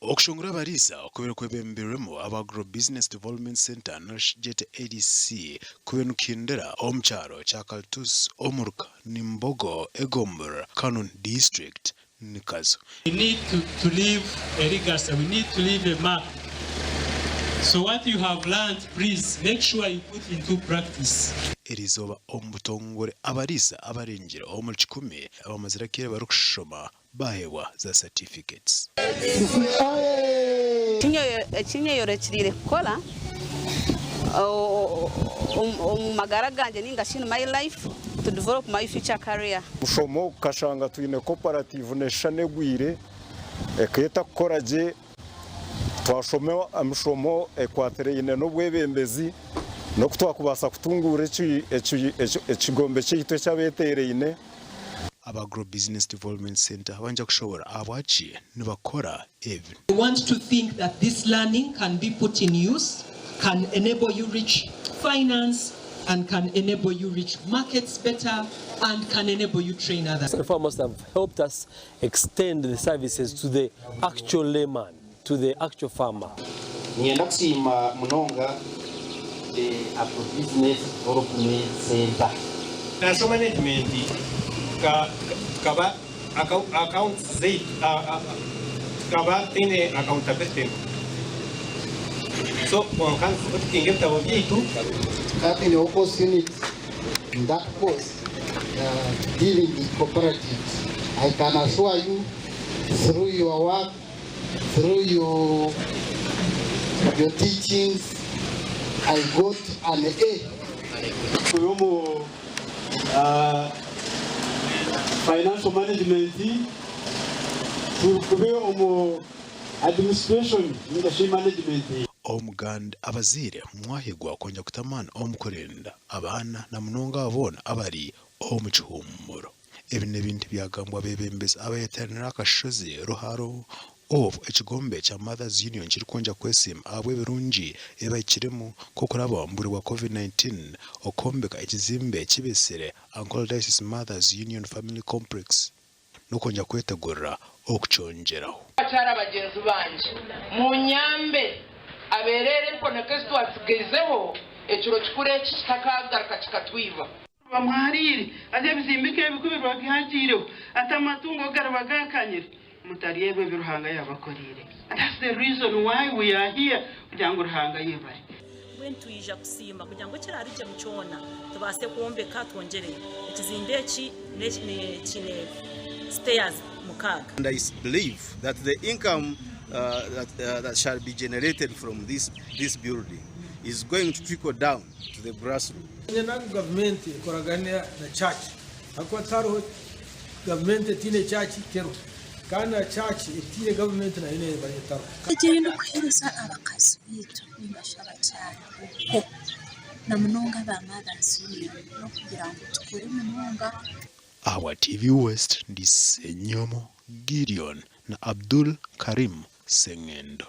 Okushongora abariisa okubaire kwebembirwemu aba Agro Business Development Centre North ADC kubaire nikuhindira omu kyaro kya Kalitusi omuruka Nimbogo egomborora Kanoni District Nikazo. We need to to leave a legacy, we need to leave a mark. So what you have learnt please make sure you put into practice. Eriizooba omu butongore abariisa abarengire omuri kikumi abamazire akaire barikushoma baheebwa za certificates. Eki nyeyorekyereire kukora omu magara gangye ninga shi in my life to develop my future career. Mushomo okashanga twine cooperative neshushana egwire ekaba etakukora gye, twashoma emishomo ekwatiraine n'obwebembezi n'oku twakubaasa kutunguura ekigombe kyaitu eky'abeteeraine. Aba Agro Business Development Centre bangya kushoboora ahabwaki nibakora ebi. We want to think that this learning can be put in use, can enable you reach finance and can enable you reach markets better and can enable you train others. The farmers have helped us extend the services to the actual layman, to the actual farmer. Niinyenda kusiima munonga the Agribusiness Development Centre. Financial management tukaba accounts zaitu tukaba tutaine accountability so kwonka nituauditinga ebitabo byaitu. Tukaba twineho course unit in that course dealing with cooperatives. I can assure you through your work Through your your teachings I got an A. Turi omu financial management, turi omu administration ninga shi management. Omuganda abazaire mwahigwa kwongyera kuta amaani omu kurinda abaana na munonga abo boona abari omu kihuumuro. Ebi n'ebindi byagambwa abeebembezi abayeteranire aha kashozi Ruharo obu ekigombe kya Mothers Union kirikwongera kwesiima ahabw'ebirungi ebibahikiremu nk'okuraba omu bwire bwa Covid 19, okwombeka ekizimbe kibetsire Ankole Diocese Mothers Union Family Complex n'okwongyera kwetegurira okukyongyeraho. Bakyara bagyenzi bangye, munyambe abeereere emponeko ezi twatsigaizeho ekiro kikuru eki kitakaagaruka kikatwiba. Bamuhariire, haza ebizimbiko ebi ku biriba byagiireho, ati amatungo gariba gaakanyire, mutaryebwa ebi Ruhanga yaabakoreire. That's the reason why we are here, kugira ngu Ruhanga ayebare. Mbwenu twija kusiima kugira ngu ekirarugyemu kyona tubaase kwombeka twongyereyo. Ekizimbe eki kiine siteyazi mukaaga. And I believe that the income that shall be generated from this this building is going to trickle down to the grassroots. Niinyenda ngu gavumenti ekoragane na church ahakuba tihariho gavumenti etaine church teriho kandi na church etaine gavumenti nayo neeba etariho. Eki ndikuheereza abakazi baitu ninga shi abakyara okwo na munonga aba Mothers Union n'okugira ngu tukore munonga. Ahabwa TV West ndi Ssenyomo Gideon na Abdul Karim Ssengendo.